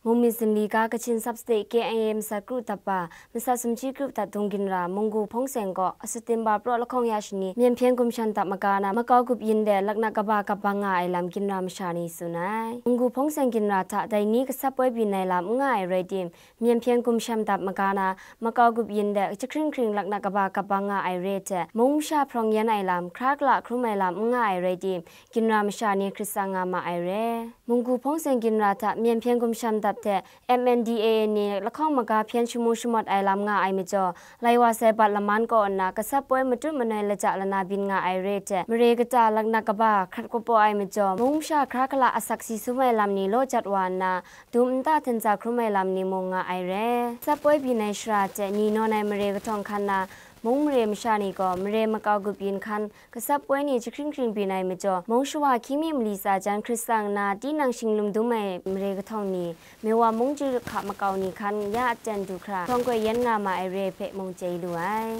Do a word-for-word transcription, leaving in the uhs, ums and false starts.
Mung myit zinli ga Kachin Sub-State K I A masat kru dap wa, masat sumshi kru dat dung ginra Munggu Hpawng Seng gaw September praw lahkawng ya shani Myen Hpyen Gumshan dap maga na makau gup yin de laknak kaba kap bang nga ai lam ginra masha ni tsun ai. Munggu Hpawng Seng ginra hta dai ni gasap poi byin ai lam n nga ai rai tim, Myen Hpyen Gumshan dap maga na makau gup yin de jahkring hkring laknak kaba kap bang nga ai re hte, mung masha hprawng yan ai lam, hkra kala hkrum ai lam n nga ai rai tim, ginra masha ni hkrit tsang nga ma ai re. Munggu Hpawng Seng ginra hta Myen Hpyen Gumshan dap hte M N D A A ni lahkawng maga hpyen shamu shamawt ai lam nga ai majaw, lai wa sai bat laman kaw nna gasap poi matut manoi laja lana byin nga ai re hte, mare kata laknak kaba hkrat kawpaw ai majaw, mung masha hkra kala asak si sum ai lam ni law jat wa nna, dum nta hten tsa hkrum ai lam ni mung nga ai re. Gasap poi byin ai shara hte ni nawn ai mare kahtawng hkan na, mung mare masha ni gaw mare makau gup yin hkan, gasap poi ni jahkring hkring byin ai majaw, mung shawa hkying mi mali tsa jan hkrit tsang nna, tinang shinglum dum ai mare kahtawng ni, Mewa mung jahkring hka makau ni hkan ya aten du hkra, htawng koi yan nga ma ai re hpe mung chye lu ai.